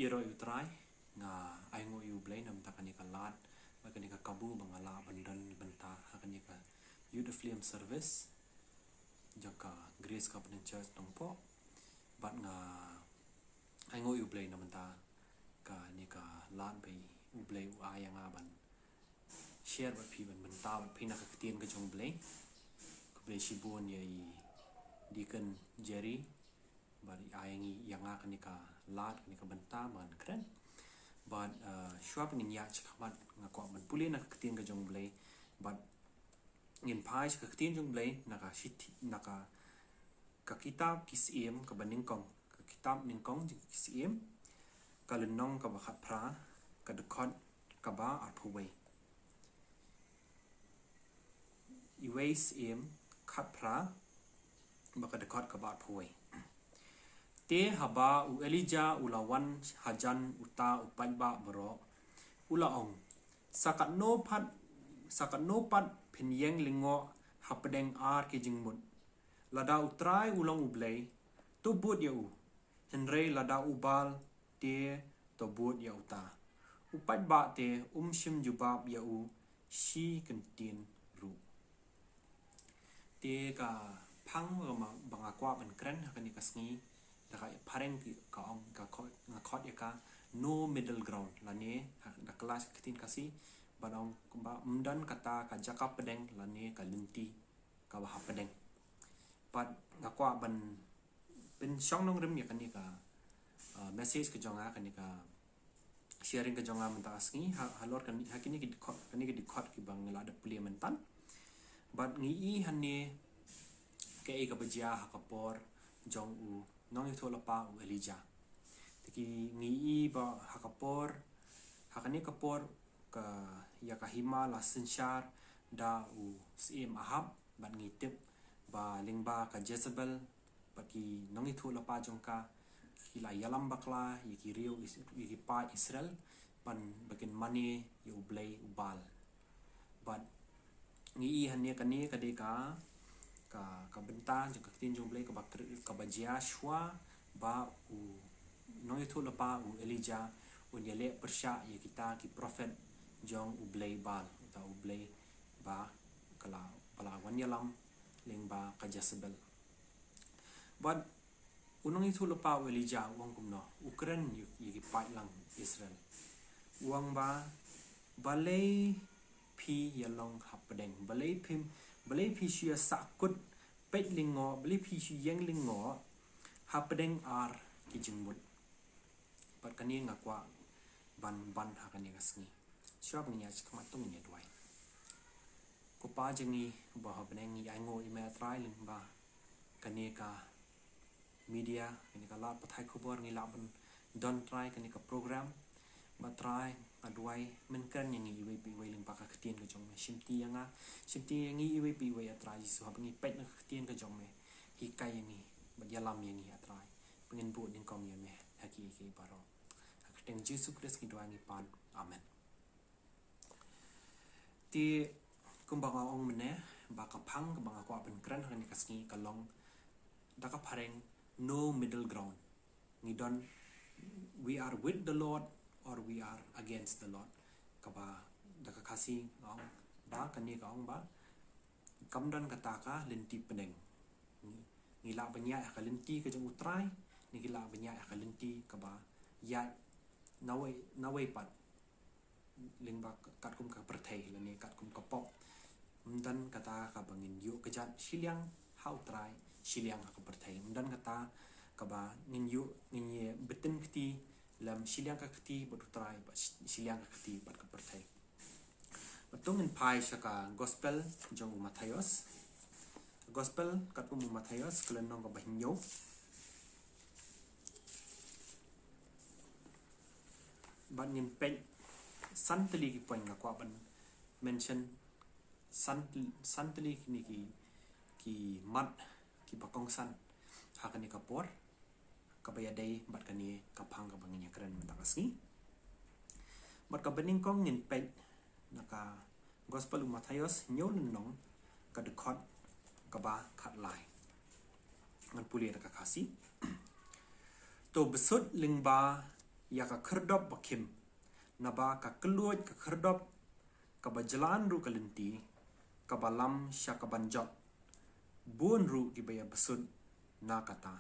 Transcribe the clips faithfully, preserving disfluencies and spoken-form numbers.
Ïaroh ïa U Trai, nga ainguh ïa U Blei namar kane ka lad bad kane ka kabu ba nga lah ban don bynta ha kane ka Youth Aflame Service jong ka Grace Covenant Church Nongpoh. Bad nga ainguh ïa U Blei namar kane ka lad ba U Blei u ai ïa nga ban share bad phi, ban bynta bad phi na ka ktien ka jong U Blei. Khublei shibun ïa i Deacon Jerry bad i ai ïa ngi, ïa nga kane ka lad, kane ka bynta ba ngan kren. Bad, uh, shuwa ba ngin ïaid shakhmat, nga kwah ban pule na ka ktien ka jong U Blei. Bad ngin phai sha ka ktien jong U Blei na ka shithi, na ka, ka kitab Ki Syiem kaba nyngkong, ka kitab nyngkong jong Ki Syiem, ka lynnong kaba khatphra, ka dkhot kaba arphew wei. Iwei Syiem khatphra, bad ka dkhot kaba arphew wei. Te haba u Elijah u la wan hajan uta u paidbah baroh, u la ong, sa katno pat, sa katno pat phin ïeng lyngngoh hapdeng ar ki jingmut? Lada U Trai u long U Blei, to bud ïa u. Hynrei lada u Baal, te to bud ïa uta. U paidbah te um shym jubab ïa u shi kyntien ruh. Te ka phang ba nga, ba nga kwah ban kren ha kane ka sngi, da ka phareng ki, ka ong, ka khot, nga khot ïa ka no middle ground, lane ha, da ka lashai ka ktien Khasi, ba ong ba ym don kata ka jaka pdeng lane ka lynti kaba hapdeng. Bad nga kwah ban pynshong nongrim ïa kane ka, uh, message ka jong nga, kane ka sharing ka jong nga mynta ka sngi, ha, halor kane, ha kine ki dkhot, kine ki dkhot kiba nga la dep pule mynta. Bad ngi i hangne kaei kaba jia ha ka por jong u nongïathuhlypa u Elijah. Te ki, ngi i ba ha ka por, ha kane ka por ka, ïa ka hima la synshar da u Syiem Ahab, bad ngi tip ba lyngba ka Jezebel bad ki nongïathuhlypa jong ka, ki la ïalam bakla ïa ki riew Is-, ïa ki paid Israel, ban ba kin mane ïa u blei u Baal. Bad ngi i hangne kane ka dei ka, ka, ka bynta jong ka ktien jong U Blei kaba kre-, kaba jia shuwa ba u nongïathuhlypa u Elijah un ïaleh pyrshah ïa kita ki prophet jong u blei Baal, uta u blei ba ka la, ba la wan ïalam lyngba ka Jezebel. Bad u nongïathuhlypa u Elijah u ong kumno, u kren ïa, ïa ki paidlang Israel. U ong ba, balei phi ïalong hapdeng, balei phi, balei phi shu ïa sahkut peit lyngngoh, balei phi shu ïeng lyngngoh hapdeng ar ki jingmut. Bad kane nga kwah ban, ban ha kane ka sngi. Shuwa ba ngin ïaid shakhmat to ngin ïa duwai. Ko Pa jong ngi ba ha bneng, ngi ainguh ïa me A Trai lyngba kane ka media, kane ka lad pathai khubor, ngi lah ban don Trai kane ka program. Bad Trai, nga duwai men kren ïa ngi iwei pa iwei lyngba ka ktien ka jong me. Shimti ïa nga, shimti ïa ngi iwei pa iwei A Trai Jisu, haba ngi peit na ka ktien ka jong me. Hikai ïa ngi bad ïalam ïa ngi A Trai, ba ngin buh nyngkong ïa me ha kiei kiei baroh. Ha ka kyrteng Jisu Khrist ngi duwai ngi pan. Amen. Te kumba nga ong mynne, ba ka phang kaba nga kwah ban kren ha kane ka sngi ka long da ka phareng no middle ground. Ngi don, we are with the Lord or we are against the Lord. Kaba da ka Khasi nga ong ba, kane ka ong ba kam don kata ka lynti pdeng. Ngi, ngi lah ban ïaid ha ka lynti ka jong U Trai, ngi lah ban ïaid ha ka lynti kaba ïaid nawei, nawei pat, lyngba katkum ka pyrthei lane katkum ka pop. Ym don kata kaba ngin ïoh kjat shiliang ha U Trai, shiliang ha ka pyrthei. Ym don kata kaba ngin ïoh, ngin ïa btin kti lem shiliang ka kti bad U Trai, bad shi-, shiliang ka kti bad ka pyrthei. Bad to ngin phai sha ka gospel jong u Mathaios. Gospel katkum u Mathaios, ka lynnong kaba hynñiew. Bad ngin peit san tylli ki point, nga kwah ban mention san, san tylli kine ki, ki mat kiba kongsan ha kane ka por kaba ïadei bad kane ka phang kaba ngin ïa kren mynta ka sngi. Bad kaba nyngkong ngin peit na ka Gospel u Mathaios, hynñiew lynnong, ka dkhot kaba khatlai. Ngan pule da ka Khasi. To bsut lyngba ïa ka khyrdop ba khim. Naba ka kylluid ka khyrdop, kaba jlan ruh ka lynti, kaba lam sha kaban jot. Bun ruh kiba ïa bsut na kata.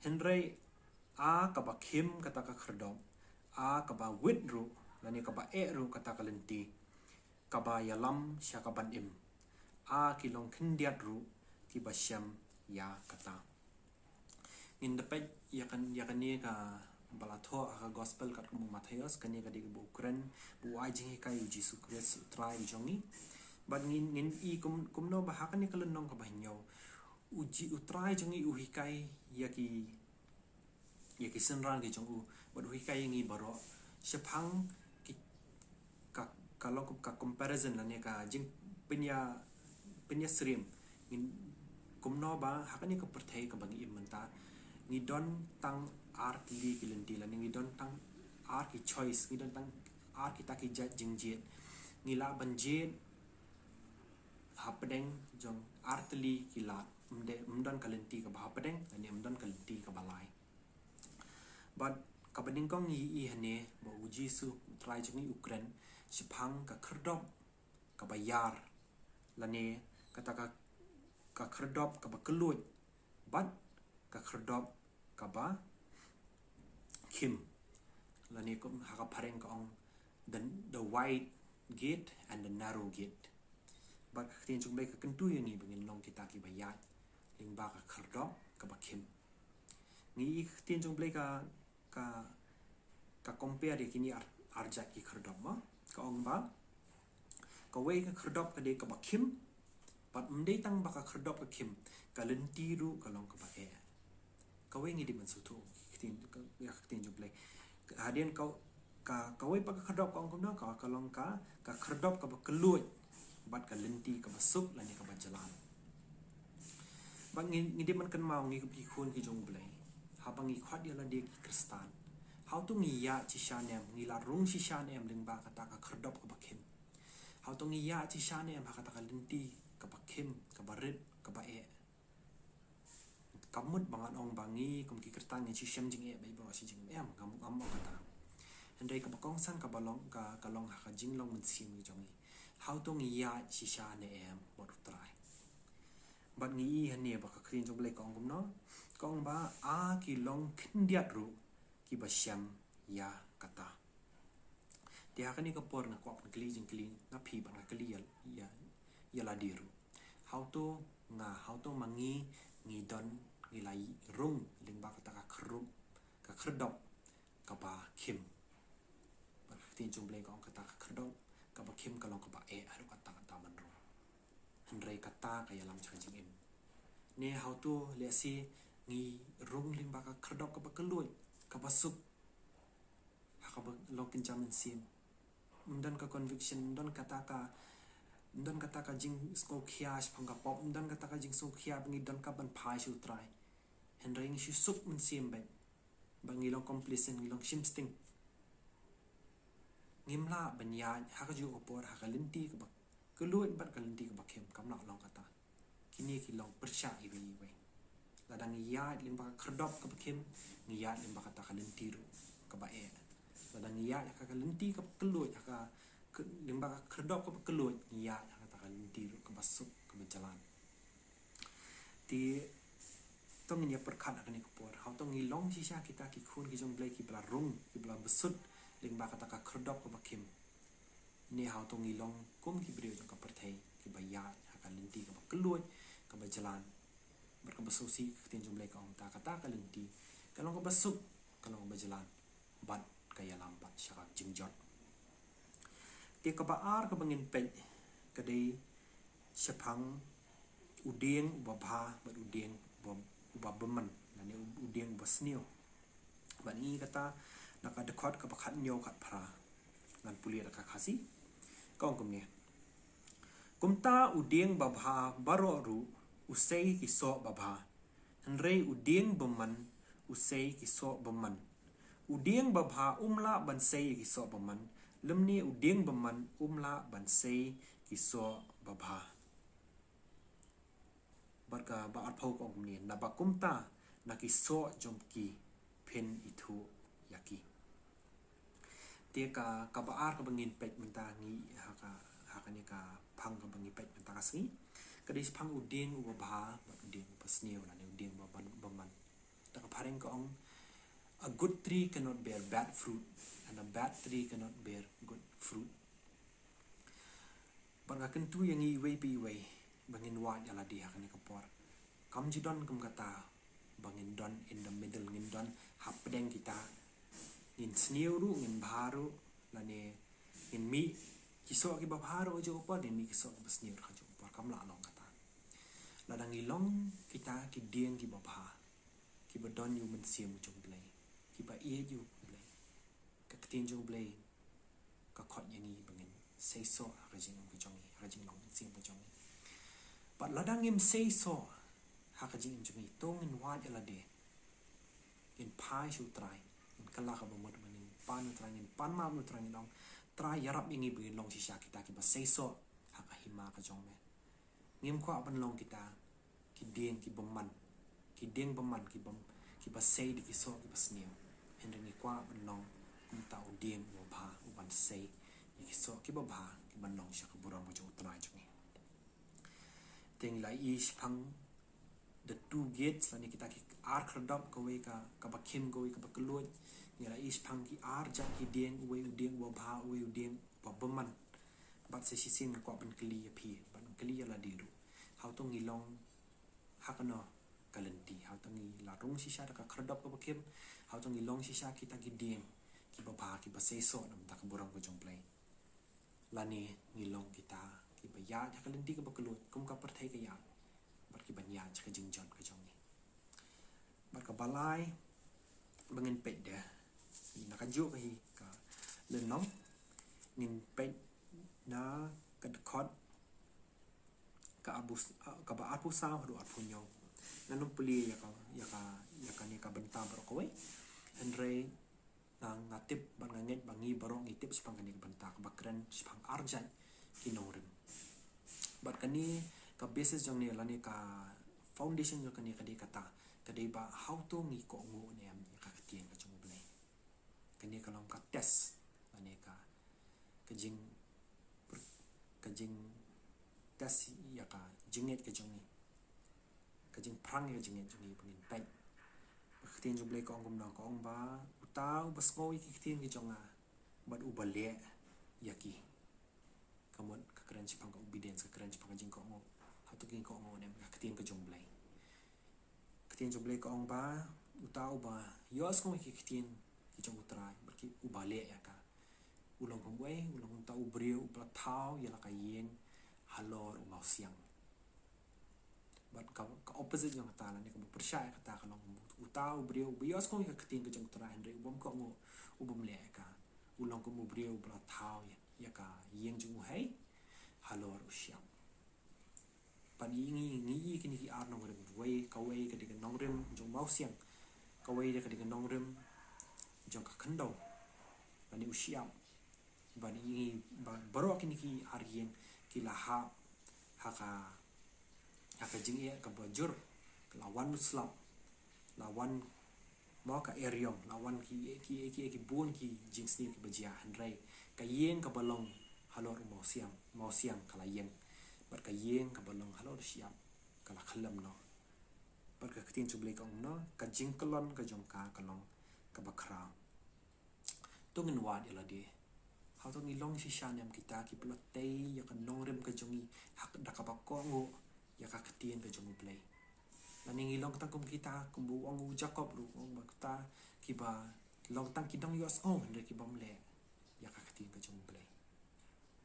Hynrei a kaba khim kata ka khyrdop, a kaba wit ruh, lane kaba eh ruh kata ka lynti, kaba ïalam sha kaban im. A ki long khyndiat ruh kiba shem ïa kata. Ngin da peit ïa kan, ïa kane kaba la thoh ha ka gospel katkum u Mathaios, kane ka dei kaba u kren, ba u ai jinghikai u Jisu Khrist u Trai u jong ngi. Bad ngin, ngin i kum, kumno ba ha kane ka lynnong kaba hynñiew, u Ji-, u Trai jong ngi u hikai ïa ki, ïa ki synran ki jong u, bad u hikai ïa ngi baroh shaphang ki, ka, ka long kum ka comparison lane ka jingpynïa, pynïasyriem. Ngin, kumno ba ha kane ka pyrthei kaba ngi im mynta, ngi don tang ar tylli ki lynti, lane ngi don tang ar ki choice, ngi don tang ar kita ki jait jingjied. Ngi lah ban jied hapdeng jong ar tylli ki lad, ym de, ym don ka lynti kaba hapdeng, lane ym don ka lynti kaba lai. Bad kaba nyngkong ngi i hangne ba u Jisu u Trai jong ngi u kren shaphang ka khyrdop kaba ïar, lane kata ka, ka khyrdop kaba kylluid, bad ka khyrdop kaba khim, lane kum ha ka phareng ka ong the, the wide gate and the narrow gate. Bad ka ktien jong U Blei ka kyntu ïa ngi ba ngin long kita kiba ïaid lyngba ka khyrdop kaba khim. Ngi i ka ktien jong U Blei ka, ka, ka compare ïa kine ar, ar jait ki khyrdop mo. Ka ong ba kawei ka khyrdop ka dei kaba khim, bad ym dei tang ba ka khyrdop ka khim, ka lynti ruh ka long kaba eh. Kawei ngi dei ban sngewthuh ka ktien, ka, ïa ka ktien jong U Blei. Hadien ka, ka, kawei pat ka khyrdop ka ong kumno, ka, ka long ka, ka khyrdop kaba kylluid, bad ka lynti kaba suk lane kaba jlan. Bad ngi, ngi dei ban kynmaw ngi kum ki khun ki jong U Blei, haba ngi khot ïa lade ki Khristan, hato ngi ïaid shisha ne em, ngi la rung shisha ne em lyngba kata ka khyrdop kaba khim? Hato ngi ïaid shisha ne em ha kata ka lynti kaba khim, kaba rit, kaba eh? Kam mut ba ngan ong ba ngi kum ki Khristan ngin shu shem jingeh beit baroh shi jingim, em, ngam, ngam ong kata. Hynrei kaba kongsan kaba long ka, ka long ha ka jinglong mynsiem jong ngi. Hato ngi ïaid shisha ne em bad U Trai? Bad ngi i hangne ba ka ktien jong U Blei ka ong kumno, ka ong ba a ki long khyndiat ruh kiba shem ïa kata. Te ha kane ka por nga kwah ban kylli jingkylli na phi bad nga kylli ïa, ïa, ïa lade ruh. Hato nga, hato ma ngi, ngi don, ngi la rung lyngba kata ka khyrdop, ka khyrdop kaba khim? Bad ka ktien jong U Blei ka ong kata ka khyrdop kaba khim ka long kaba eh haduh katta katta ban rung. Hynrei kata ka ïalam sha ka jingim. Ne hato lehse ngi rung lyngba ka khyrdop kaba kylluid, kaba suk, ha kaba long kynja mynsiem. Ym don ka conviction, ym don kata ka, ym don kata ka jingsngewkhia shaphang ka pop, ym don kata ka jingsngewkhia ba ngi donkam ban phai sha U Trai. Hynrei ngi shu suk mynsiem beit, ba ngi long complacent, ngi long shimsting. Ngim lah ban ïaid ha kajuh ka por ha ka lynti kaba kylluid bad ka lynti kaba khim, kam lah long kata. Kine ki long pyrshah iwei ïa iwei. Lada ngi ïaid lyngba ka khyrdop kaba khim, ngi ïaid lyngba kata ka lynti ruh kaba eh. Lada ngi ïaid ha ka lynti kaba kylluid, ha ka, ka, lyngba ka khyrdop kaba kylluid, ngi ïaid ha kata ka lynti ruh kaba suk, kaba jlan. Te to ngin ïa pyrkhat ha kane ka por, hato ngi long shisha kita ki khun ki jong U Blei kiba la rung, kiba la bsut lyngba kata ka khyrdop kaba khim? Ne hato ngi long kum ki briew jong ka pyrthei kiba ïaid ha ka lynti kaba kylluid, kaba jlan? Bad kaba sngewsih ka ktien jong U Blei ka ong ta kata ka lynti ka long kaba suk, ka long kaba jlan, bad ka ïalam bad sha ka jingjot. Te kaba ar kaba ngin peit ka dei shaphang u dieng uba bha bad u dieng uba, uba bymman, lane u, u dieng uba sniew. Bad ngi kata na ka dkhot kaba khathynñiew khatphra, ngan pule da ka Khasi. Ka ong kumne: Kumta u dieng babha baroh ruh u sei ki soh babha, hynrei u dieng bymman u sei ki soh bymman. U dieng babha um lah ban sei ki soh bymman, lymne u dieng bymman um lah ban sei ki soh babha. Bad kaba arphew ka ong kumne: Naba kumta na ki soh jong ki phin ithuh ïa ki. Te ka, kaba ar kaba ngin peit mynta ngi ha ka, ha kane ka phang kaba ngi peit mynta ka sngi, ka dei shaphang u dieng uba bha bad u dieng uba sniew lane u dieng uba ban, bymman. Da ka phareng ka ong, "A good tree cannot bear bad fruit, and a bad tree cannot bear good fruit." Bad nga kyntu ïa ngi iwei pa iwei ba ngin wad ïa lade ha kane ka por. Kam ju don kum kata ba ngin don in the middle, ngin don hapdeng kita. Ngin sniew ruh, ngin bha ruh, lane ngin mih ki soh kiba bha ruh ha juh u por, ngin mih ki soh kiba sniew ruh ha juh u por. Kam lah long kata. Lada ngi long kita ki dieng kiba bha, kiba don ïa u Mynsiem jong u Blei, kiba ïeit ïa u Blei, ka ktien jong u Blei ka khot ïa ngi ba ngin seisoh ha ka jingim ka jong ngi, ha ka jinglong mynsiem ka jong ngi. Bad lada ngim seisoh ha ka jingim jong ngi, to ngin wad ïa lade, ngin phai sha u Trai, ngin kylla kaba mut, ngin pan u Trai, ngin pan map u Trai, ngin ong, "Trai, ïarap ïa ngi ba ngin long shisha kita kiba seisoh ha ka hima ka jong me." Ngim kwah ban long kita ki dieng ki bymman, ki dieng bymman, ki bym, kiba sei da ki soh kiba sniew. Hynrei ngi kwah ban long kumta u dieng uba bha, uban sei ïa ki soh kiba bha, kiban long sha ka burom ka jong u Trai jong ngi. Te ngi la ïohi shaphang the two gates, lane kita ki ar khyrdop, kawei ka, kaba khim, kawei kaba kylluid. Ngi la ïohi shaphang ki ar jait ki dieng, uwei u dieng uba bha, uwei u dieng uba bymman. Bad sa shisien nga kwah ban kylli ïa phi, ban kylli ïa lade ruh, hato ngi long ha kano ka lynti? Hato ngi la rung shisha da ka khyrdop kaba khim? Hato ngi long shisha kita ki dieng kiba bha, kiba seisoh na ka bynta ka burom ka jong u Blei? Lane ngi long kita kiba ïaid ha ka lynti kaba kylluid kum ka pyrthei ka ïaid, bad kiban ïaid sha ka jingjot ka jong ngi? Bad kaba lai ba ngin peit de, na kajuh ka hi ka lynnong, ngin peit na ka dkhot ka arphew, kaba arphew saw haduh arphew hynñiew. Ngan ym pule ïa ka, ïa ka, ïa kane ka bynta baroh kawei. Hynrei nga, nga tip bad nga ngeit ba ngi baroh ngi tip shaphang kane ka bynta kaba kren shaphang ar jait ki nongrim. Bad kane ka basis jong ne, lane ka foundation jong kane ka dei kata, ka dei ba hato ngi kohnguh ne em ïa ka ktien ka jong u Blei. Kane ka long ka test, lane ka, ka jing, ka jingtest ïa ka jingngeit ka jong ngi, ka jingpyrshang ïa ka jingngeit jong ngi ba ngin peit. Ka ktien jong u Blei ka ong kumno? Ka ong ba uta uba sngew ïa ki ktien ki jong nga bad uba leh ïa ki. Ka mut ka kren shaphang ka obedience, ka kren shaphang ka jingkohnguh. Hato ngi kohnguh ne em ïa ka ktien ka jong u Blei? Ka ktien jong u Blei ka ong ba uta uba ïohsngew ïa ki ktien ki jong u Trai bad ki, uba leh ïa ka, u long kum uei? U long kum uta u briew uba la thaw ïa la ka ïing halor u mawsiang. Bad ka, ka opposite jong kata, lane kaba pyrshah ïa kata, ka long kum uta u briew uba ïohsngew ïa ka ktien ka jong u Trai hynrei u bym kohnguh, u bym leh ïa ka, u long kum u briew uba la thaw ïa, ïa ka ïing jong u hei halor u shyiap. Bad ngi, ngi, ngi ïohi kine ki ar nongrim, wei, kawei ka dei ka nongrim jong u mawsiang, kawei ka dei ka nongrim jong ka khyndew lane u shyiap. Bad ngi, ba, baroh kine ki ar ïing ki la hap ha ka, ha ka jingeh kaba jur, la wan u slap, la wan mo ka eriong, la wan ki, ki, ki, ki bun ki jingsniew kiba jia, hynrei ka ïing kaba long halor u mawsiang, mawsiang ka la ïeng. Bad ka ïing kaba long halor u shyiap ka la khyllem noh. Bad ka ktien jong u Blei ka ong kumno? Ka jingkyllon ka jong ka ka long kaba khraw. To ngin wad ïa lade. Hato ngi long shisha ne em kita kiba la tei ïa ka nongrim ka jong ngi ha ka, da kaba kohnguh ïa ka ktien ka jong u Blei? Lane ngi long tang kum kita, kumba u ong u Jakob ruh, u ong ba kita kiba long tang ki nongïohsngew hynrei ki bym leh ïa ka ktien ka jong u Blei.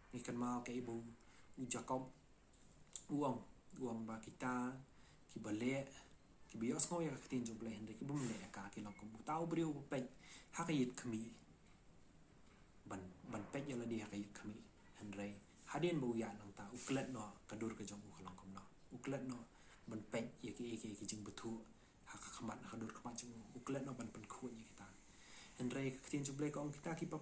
Ngi kynmaw kaei ba u Jakob u ong, u ong ba kita kiba leh, kiba ïohsngew ïa ka ktien jong u Blei hynrei ki bym leh ïa ka, ki long kum uta u briew uba peit ha ka ïit khmih. Ban, ban peit ïa lade ha ka ïit khmih. Hynrei hadien ba u ïaid nangta, u klet noh, ka dur ka jong u ka long kumno? U klet noh ban peit ïa kiei kiei ki jingbthuh ha ka khmat, ha ka dur khmat jong u, u klet noh ban pynkhuid ïa kita. Hynrei ka ktien jong u Blei ka ong kita kiba,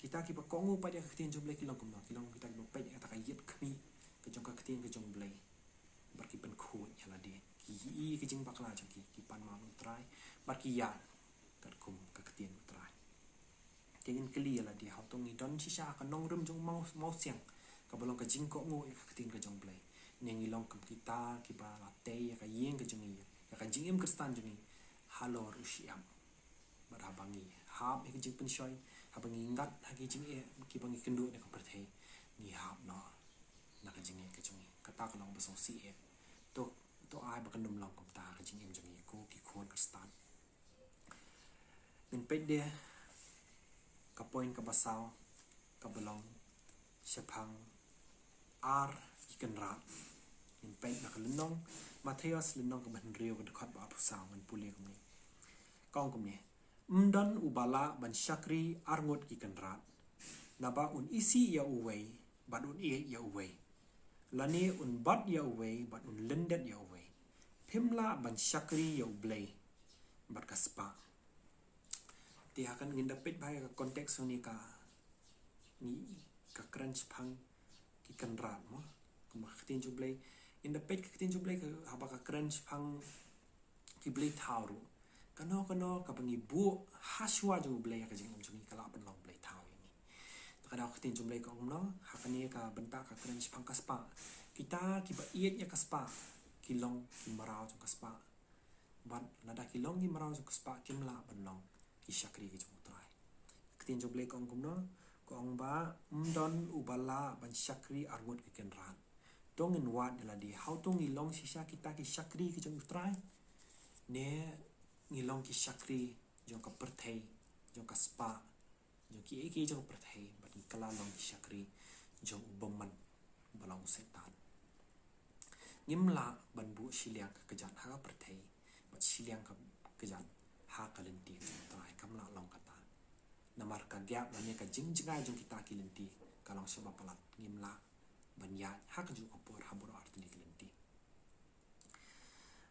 kita kiba kohnguh pat ïa ka ktien jong u Blei ki long kumno? Ki long kita kiba peit ïa kata ka ïit khmih ka jong ka ktien ka jong u Blei. Bad ki pynkhuid ïa lade, ki ïohi ka jingbakla jong ki, ki pan map u Trai, bad ki ïaid katkum ka ktien u Trai. Te ngin kylli ïa lade, hato ngi don shisha ka nongrim jong u maw, mawsiang, kaba long ka jingkohnguh ïa ka ktien ka jong u Blei? Ne ngi long kum kita kiba la tei ïa ka ïing ka jong ngi, ïa ka jingim Khristan jong ngi, halor u shyiap? Bad haba ngi hap ïa ka jingpynshoi, haba ngi ngat ha ki jingeh kiba ngi kynduh na ka pyrthei, ngi hap noh na ka jingeh ka jong ngi. Kata ka long ba sngewsih eh. To, to ai ba kan ym long kumta ha ka jingim jong ngi ko ki khun Khristan. Ngin peit de ka point kaba saw, kaba long shaphang ar ki kynrad. Ngin peit na ka lynnong Mathaios, lynnong kaba hynriew, ka dkhot ba arphew saw. Ngan pule kumne. Ka ong kumne: Ym don uba lah ban shakri arngut ki kynrad, naba un isih ïa uwei bad un ïeit ïa uwei, lane un bat ïa uwei bad un lyndet ïa uwei. Phim lah ban shakri ïa u Blei bad ka spah. Te ha kane ngin da peit bha ïa ka context jong kane ka, ngi, ka kren shaphang ki kynrad mo. Kumba ka ktien jong u Blei, ngin da peit ka ktien jong u Blei ka, haba ka kren shaphang ki blei thaw ruh. Kano kano kaba ngi buh ha shuwa jong u Blei ha ka jingim jong ngi ka lah ban long blei thaw ïa ngi. Te ka daw ka ktien jong u Blei ka ong kumno ha kane ka bynta ka kren shaphang ka spah. Kita kiba ïeit ïa ka spah ki long ki mraw jong ka spah. Bad lada ki long ki mraw jong ka spah, kim lah ban long ki shakri ki jong u Trai. Ka ktien jong u Blei ka ong kumno? Ka ong ba ym don uba lah ban shakri arngut ki kynrad. To ngin wad ïa lade, hato ngi long shisha kita ki shakri ki jong u Trai, ne ngi long ki shakri jong ka pyrthei, jong ka spah, jong kiei kiei jong ka pyrthei, bad ngi kylla long ki shakri jong u bymman ba long u Soitan. Ngim lah ban buh shiliang ka kjat ha ka pyrthei bad shiliang ka kjat ha ka lynti jong u Trai. Kam lah long kata. Namar ka gap lane ka jingjngai jong kita ki lynti ka long shaba palat. Ngim lah ban ïaid ha kajuh ka por ha baroh artylli ki lynti.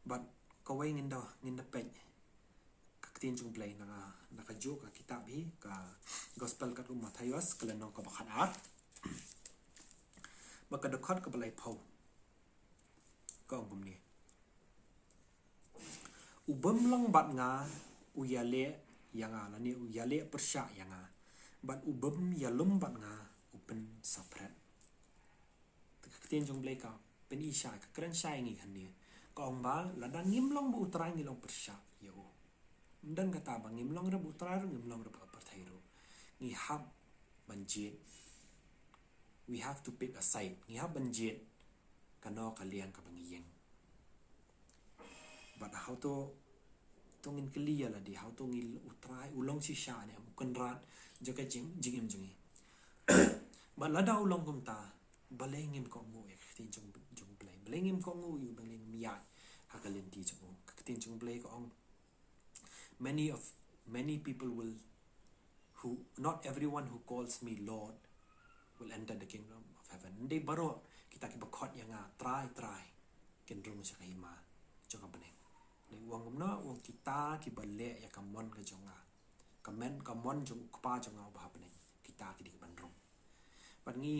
Bad kawei ngin da, ngin da peit ka ktien jong u Blei na, na kajuh ka kitab hi, ka Gospel katkum u Mathaios, ka lynnong kaba khatar, bad ka dkhot kaba laiphew. Ka ong kumne: U bym long bad nga u ïaleh ïa nga, lane u ïaleh pyrshah ïa nga. Bad u bym ïalum bad nga u pynsaphriang. Te ka ktien jong u Blei ka pyni shai, ka kren shai ïa ngi hangne. Ka ong ba lada ngim long bad u Trai ngi long pyrshah ïa u. Ym don kata ba ngim long ruh bad u Trai ruh, ngim long ruh bad ka pyrthei ruh. Ngi hap ban jied. We have to pick a side. Ngi hap ban jied kano ka liang kaba ngi ïeng. Bad hato, to ngin kylli ïa lade, hato ngi, u Trai u long shisha ne em u kynrad jong ka jing, jingim jong ngi? Bad lada u long kumta, balei ngim kohnguh ïa ka ktien jong, jong u Blei? Balei ngim kohnguh ïa u? Balei ngim ïaid ha ka lynti jong u? Ka ktien jong u Blei ka ong, many of, many people will, who, not everyone who calls me Lord will enter the kingdom of heaven. Ym dei baroh kita kiba khot ïa nga Trai, Trai kin rung sha ka hima jong ka bneng. Dei u ong kumno? U ong kita kiba leh ïa ka mon ka jong nga, ka mon, ka mon jong u Kpa jong nga uba ha bneng, kita ki dei ban rung. Bad ngi,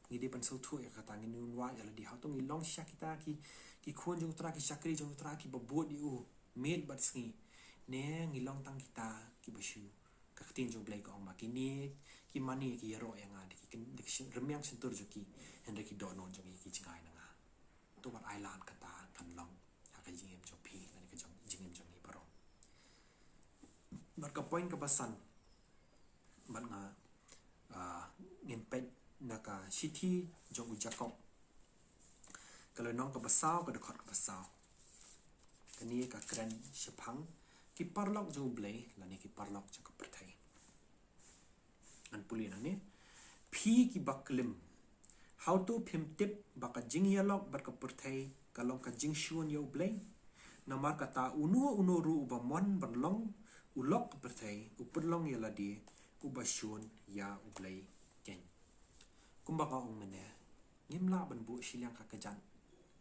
ngi dei ban sngewthuh ïa kata, ngin ym wad ïa lade, hato ngi long shisha kita ki, ki khun jong u Trai, ki shakri jong u Trai, kiba bud ïa u miet bad sngi, ne ngi long tang kita kiba shu, ka ktien jong u Blei ka ong ba kine ki mane ki ïaroh ïa nga da ki kyn, da ki syn, rmiang shyntur jong ki, hynrei ki dohnud jong ki ki jngai na nga. To wat ai lad kata kan long ha ka jingim jong phi lane ka jong, jingim jong ngi baroh. Bad ka point kaba san bad nga, ah, ngin peit na ka shithi jong u Jakob, ka lynnong kaba saw, ka dkhot kaba saw. Kane ka kren shaphang ki paralok jong u Blei lane ki paralok jong ka pyrthei. Ngan pule nangne. Phi kiba klim, hato phim tip ba ka jingïalok bad ka pyrthei ka long ka jingshun ïa u Blei? Namar kata uno uno ruh uba mon ban long u lok ka pyrthei, u pynlong ïa lade uba shun ïa u Blei keiñ. Kumba nga ong mynne, ngim lah ban buh shiliang ka kjat.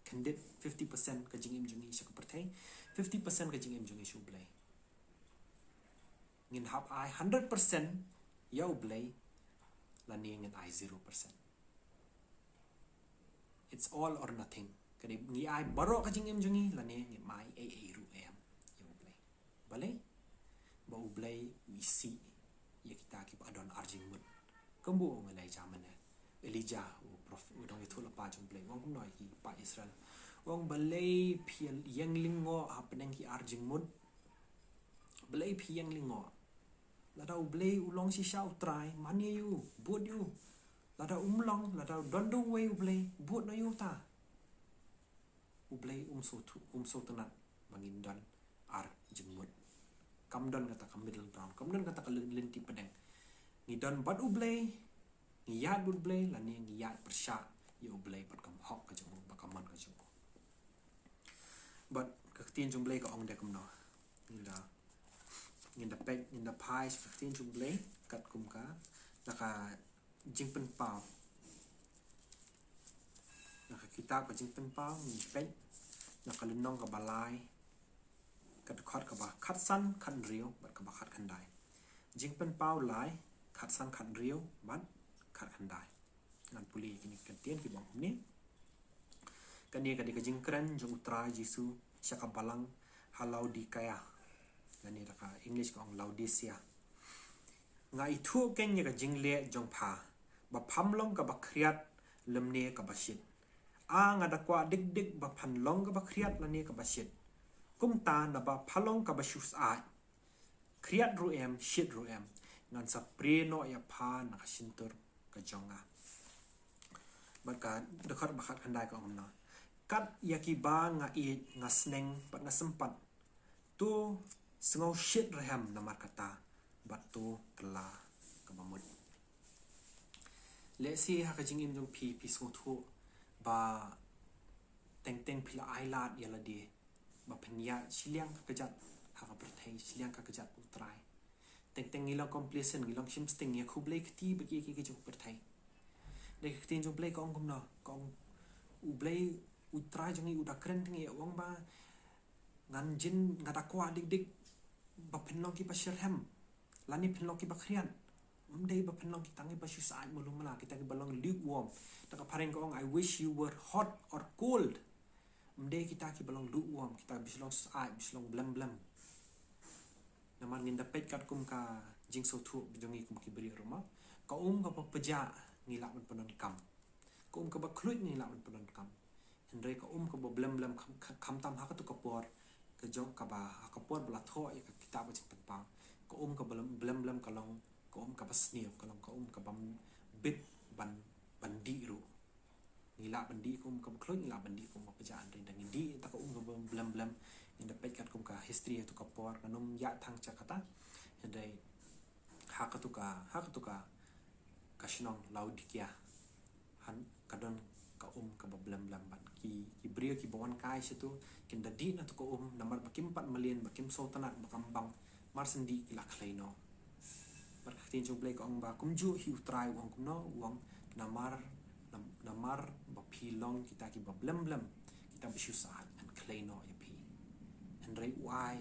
Khyndiat fifty percent ka jingim jong ngi sha ka pyrthei, fifty percent ka jingim jong ngi sha u Blei. Ngin hap ai hundred percent ïa u Blei lane ngin ai zero percent. It's all or nothing. Ka dei ngi ai baroh ka jingim jong ngi lane ngim ai ei ei ruh em ïa u Blei. Balei? Ba u Blei u isih ki ba don ar jingmut. Kumba u ong Elijah mynne. Elijah u prof-, u nongïathuhlypa jong U Blei. U ong kumno ïa ki paid Israel. U ong balei phi ïeng lyngngoh hapdeng ki ar jingmut. Balei phi ïeng lyngngoh. Lada U Blei u long shisha U Trai, mane ïa u, bud ïa u. Lada um long, lada don da uwei U Blei, bud noh ïa uta. U Blei um sngewthuh, um sngewtynnat ba ngin don ar jingmut. Kam don kata ka middle ground, kam don kata ka lyn-, lynti pdeng. Ngi don bad U Blei, ngi ïaid bad U Blei, lane ngi ïaid pyrshah ïa U Blei bad ka hok ka jong u, bad ka mon ka jong u. Bad ka ktien jong U Blei ka ong de kumno. Ngin da, ngin da peit, ngin da phai sha ka ktien jong U Blei, katkum ka, na ka Jingpynpaw. Na ka kitab ka Jingpynpaw, ngin peit na ka lynnong kaba lai, ka dkhot kaba khatsan, khathynriew, bad kaba khatkhyndai. Jingpynpaw lai, khatsan, khathynriew, bad khatkhyndai. Ngan pule kine ki kyntien kiba ong kumne. Kane ka dei ka jingkren jong U Trai Jisu sha ka balang ha Laodikaia. Lane da ka English ka ong Laodicea. Nga ithuh keiñ ïa ka jingleh jong pha, ba pham long kaba khriat lymne kaba shit. A nga da kwah dik dik ba phan long kaba khriat lane kaba shit. Kumta naba pha long kaba shu syaid. Khriat ruh em, shit ruh em. Ngan sa prie noh ïa pha na ka shyntur ka jong nga. Bad ka dkhot ba khatkhyndai ka ong kumno. Kat ïa kiba nga ïeit, nga sneng, bad nga sympat. To sngew shit rhem namar kata, bad to kylla kaba mut. Lehse ha ka jingim jong phi, phi sngewthuh ba teng teng phi la ailad ïa lade ba pynïaid shiliang ka kjat ha ka pyrthei, shiliang ka kjat U Trai. Teng teng ngi long complacent, ngi long shim sting ïa khublei kti bad ïa ki ki jong pyrthei. Dei ka ktien jong U Blei ka ong kumno, ka ong U Blei U Trai jong ngi u da kren teng ïa u ong ba ngan jin nga da kwah dik dik ba phin long kiba shyrhem lane phin long kiba khriat. Ym dei ba phin long kita kiba shu syaid malu mala, kita kiba long lukewarm. Da ka phareng ka ong, I wish you were hot or cold. Ym dei kita kiba long lukewarm, kita ba shu long syaid, ba shu long blem blem. Namar ngin da peit katkum ka jingsngewthuh jong ngi kum ki briew ruh mo. Ka um kaba pjah ngi lah ban pyndonkam. Ka um kaba khluit ngi lah ban pyndonkam. Hynrei ka um kaba blem blem kham, kham, khamtam ha katu ka por. Ka jong kaba, ha ka por ba la thoh ïa ka kitab ka Jingpynpaw. Ka um kaba blem, blem blem ka long, ka um kaba sniew, ka long ka um kaba bit ban, ban dih ruh. Ngi lah ban dih ka um kaba khluit, ngi lah ban dih ka um kaba pjah, hynrei da ngi dih ïa ka um kaba blem blem. Ngin da peit katkum ka history ha katu ka por, ngan ym ïaid tang sha kata. Hynrei ha katu ka, ha katu ka, ka shnong Laodicea. Han ka don ka um kaba blem blem bad ki, ki briew kiba wan kai shatu, kin da dih na tu ka um, namar ba kim pat mlien, ba kim sngewtynnat, ba kam bang, mar shen dih ki la khlei noh. Bad ka ktien jong U Blei ka ong ba kumjuh hi U Trai u ong kumno, u ong namar, nam-, namar ba phi long kita kiba blem blem, kita ba shu syaid, ngan khlei noh ïa phi. Hynrei u ai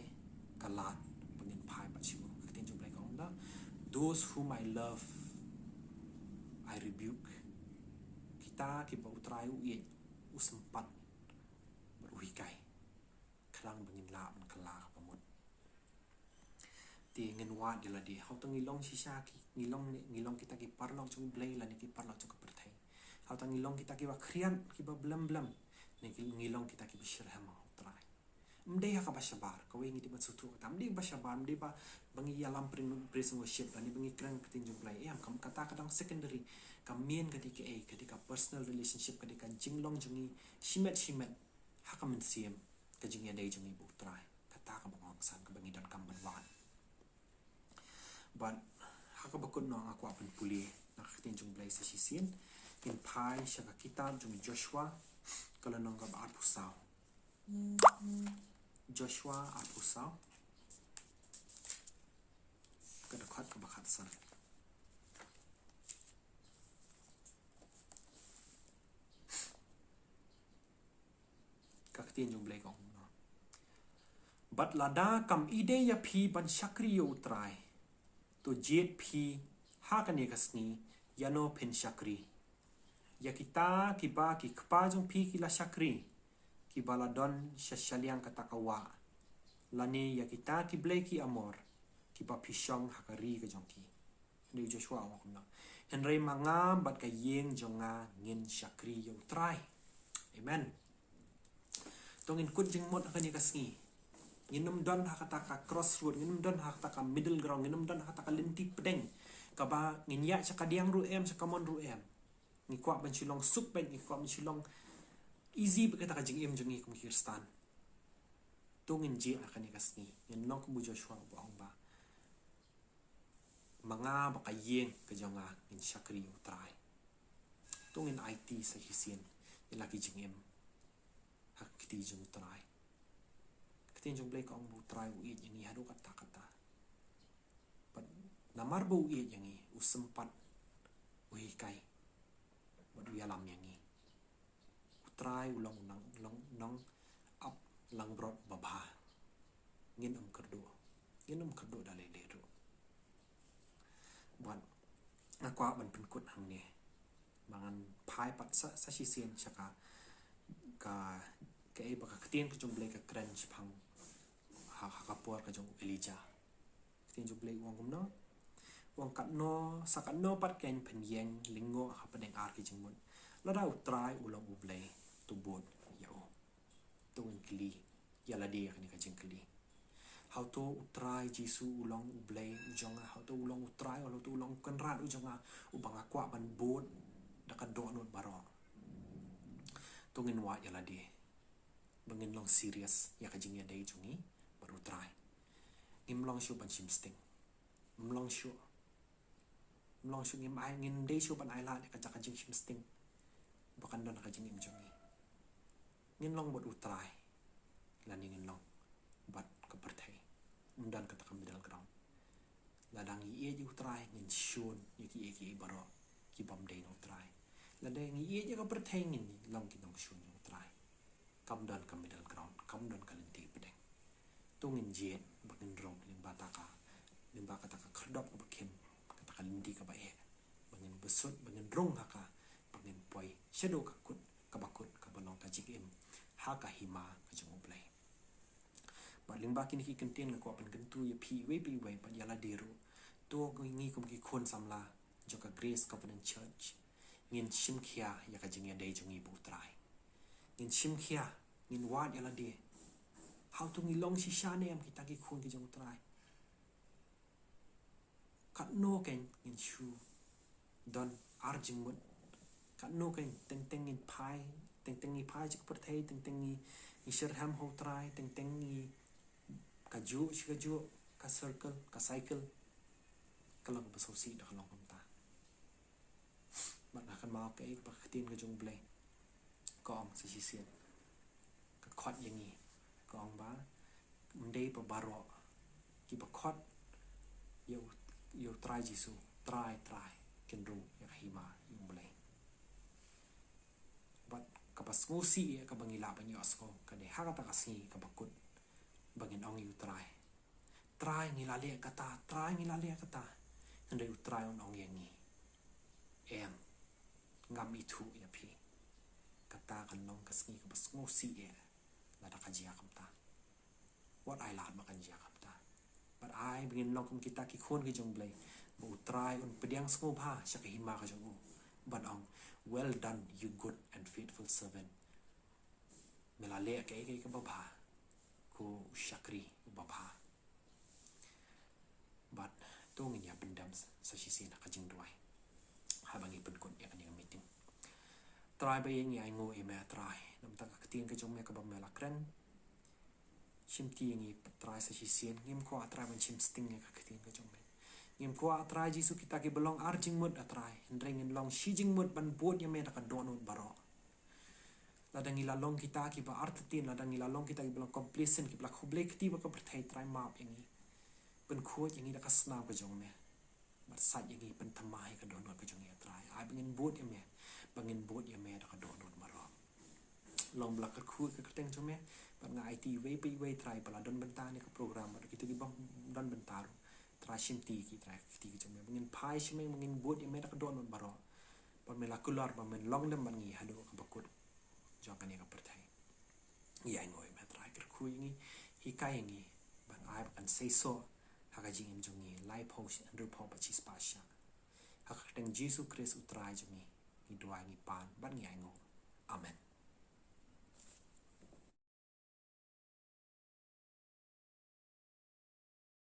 ka lad ba ngin phai pat sha u. Ka ktien jong U Blei ka ong da, those whom I love, I rebuke. Kita kiba U Trai u ïeit, u sympat bad u hikai. Khnang ba ngin lah ban kylla kaba mut. Te ngin wad ïa lade. Hangta ngi long shisha ki, ngi long, ngi long kita ki paralok jong U Blei lane ki paralok jong ka pyrthei. Hangta ngi long kita kiba khriat, kiba blem blem. Ne ngi, ngi long kita kiba shyrhem ha U Trai. Ym dei ha kaba shabar, kawei ngi dei ban sngewthuh kata. Ym dei ba shabar, ym dei ba, ba ngi ïalam prin-, praise and worship, lane ba ngi kren ka ktien jong U Blei. Em, kam kata ka dang secondary. Ka main ka dei kaei, ka dei ka personal relationship, ka dei ka jinglong jong ngi shimet shimet ha ka mynsiem, ka jingïadei jong ngi bad U Trai. Kata kaba nga ong san, kaba ngi donkam ban wad. Bad ha kaba kut noh nga kwah ban pule na ka ktien jong U Blei sa shisien. Ngin phai sha ka kitab jong Joshua, ka lynnong kaba arphew saw. Joshua arphew saw, ka dkhot kaba khatsan. Ka ktien jong U Blei ka ong kumno. Bad lada kam ïadei ïa phi ban shakri ïa U Trai, to jied phi ha kane ka sngi ïano phin shakri. Ïa kita kiba ki kpa jong phi ki la shakri, kiba la don sha shiliang kata ka wah. Lane ïa kita ki blei ki Amor, kiba phi shong ha ka ri ka jong ki. Hynrei Joshua u ong kumno? Hynrei ma nga bad ka ïing jong nga ngin shakri ïa U Trai. Amen. To ngin kut jingmut ha kane ka sngi. Ngin ym don ha kata ka crossroad, ngin ym don ha kata ka middle ground, ngin ym don ha kata ka lynti pdeng. Kaba ngin ïaid sha kadiang ruh em, sha kamon ruh em. Ngi kwah ban shu long suk beit, ngi kwah ban shu long easy beit kata ka jingim jong ngi kum ki Khristan. To ngin jied ha kane ka sngi. Ngin long kum u Joshua uba ong ba, ma nga bad ka ïing ka jong nga ngin shakri ïa U Trai. To ngin aiti sa shisien ïa la ki jingim ha ka kti jong U Trai. Ka ktien jong U Blei ka ong ba U Trai u ïeit ïa ngi haduh katta katta. Bad namar ba u ïeit ïa ngi, u sympat, u hikai bad u ïalam ïa ngi. U Trai u long u nang, long, nongap langbrot babha. Ngin ym kyrduh. Ngin ym kyrduh da lei lei ruh. Bad nga kwah ban pynkut hangne ba ngan phai pat sa, sa shisien sha ka, ka, kaei ba ka ktien ka jong U Blei ka kren shaphang ha, ha ka por ka jong u Elijah. Ka ktien jong U Blei u ong kumno? U ong katno, sa katno pat kein phin ïeng lyngngoh hapdeng ar ki jingmut, lada U Trai u long U Blei, to bud ïa u. To ngin kylli ïa lade ïa kane ka jingkylli. Hato U Trai Jisu u long U Blei u jong nga? Hato u long U Trai, hato u long u Kynrad u jong nga, uba nga kwah ban bud da ka dohnud baroh? To ngin wad ïa lade ba ngin long serious ïa ka jingïadei jong ngi bad U Trai. Ngim long shuh ban shim sting. Ngim long shuh. Ngim long shuh, ngim ai, ngim dei shuh ban ai lad ïa ka jaka jingshim sting ba kan don ha ka jingim jong ngi. Ngin long bad U Trai lane ngin long bad ka pyrthei. Ym don kata ka middle ground. Lada ngi ïeit ïa U Trai ngin shun ïa kiei kiei baroh ki bym dei na U Trai. Lada ngi ïeit ïa ka pyrthei ngin long ki nongshun ïa U Trai. Kam don ka middle ground, kam don ka lynti pdeng. To ngin jied ba ngin rung lyngba kata ka, lyngba kata ka khyrdop kaba khim, kata ka lynti kaba eh, ba ngin bsut, ba ngin rung ha ka, ba ngin poi shaduh ka kut kaba kut kaba long ka jingim ha ka hima ka jong U Blei. Bad lyngba kine ki kyntien nga kwah pynkyntu ïa phi iwei pa iwei bad ïa lade ruh. To ngi kum ki khun samla jong ka Grace Covenant Church ngin shim khia ïa ka jingïadei jong ngi bad U Trai. Ngin shim khia, ngin wad ïa lade. Hato ngi long shisha ne em kita ki khun ki jong U Trai? Katno kein ngin shu don ar jingmut? Katno kein teng teng ngin phai, teng teng ngi phai sha ka pyrthei, teng teng ngi, ngi shyrkhei ha U Trai, teng teng ngi kajuh shi kajuh, ka circle, ka cycle ka long kaba sngewsih da ka long kumta. Bad nga kynmaw kaei kaba ka ktien ka jong U Blei ka ong sa shisien. Ka khot ïa ngi, ka ong ba ym dei ba baroh kiba khot ïa U, ïa U Trai Jisu Trai, Trai kin rung ïa ka hima jong U Blei. Bad kaba sngewsih ïa kaba ngi lah ban ïohsngew ka dei ha kata ka sngi kaba kut ba ngin ong ïa U Trai, Trai ngi la leh kata, Trai ngi la leh kata. Hynrei U Trai un ong ïa ngi, em, ngam ithuh ïa phi. Kata kan long ka sngi kaba sngewsih eh lada ka jia kumta. Wat ai lad ba kan jia kumta. Bad ai ba ngin long kum kita ki khun ki jong U Blei ba U Trai un pdiang sngewbha sha ka hima ka jong u ban ong, "Well done, you good and faithful servant." Me la leh kaei kaei kaba bha, ko u shakri uba bha. Bad to ngin ïa pyndem sa shisien ha ka jingduwai haba ngi pynkut ïa kane ka meeting. Trai ba ïeit, ngi ainguh ïa me Trai namar ka ktien ka jong me kaba me la kren. Shimti ïa ngi Trai sa shisien, ngim kwah Trai ban shim sting ïa ka ktien ka jong me. Ngim kwah Trai Jisu kita kiba long ar jingmut A Trai, hynrei ngin long shi jingmut ban bud ïa me da ka dohnud baroh. Lada ngi la long kita kiba artatien, lada ngi la long kita kiba long complacent, kiba la khublei kti bad ka pyrthei, Trai map ïa ngi. Pynkhuid ïa ngi da ka snam ka jong me. Bad sait ïa ngi, pynthymmai ïa ka dohnud ka jong ngi A Trai. Ai ba ngin bud ïa me, ba ngin bud ïa me da ka dohnud baroh. Long ba la kyrkhu ïa ka kyrteng jong me. Bad nga aiti iwei pa iwei Trai ba la don bynta ha kane ka program, bad kita kibym don bynta ruh, Trai shimti ïa ki Trai ha ka kti ka jong me. Ba ngin phai sha me, ba ngin bud ïa me da ka dohnud baroh. Ba me la kular, ba men long lem bad ngi haduh kaba kut jong kane ka pyrthei. Ngi ainguh ïa me Trai, kyrkhu ïa ngi, hikai ïa ngi ban ai ba kan seisoh ha ka jingim jong ngi laiphew, hynriewphew bad shispah shah. Ha ka kyrteng Jisu Khrist u Trai jong ngi, ngi duwai, ngi pan bad ngi ainguh. Amen.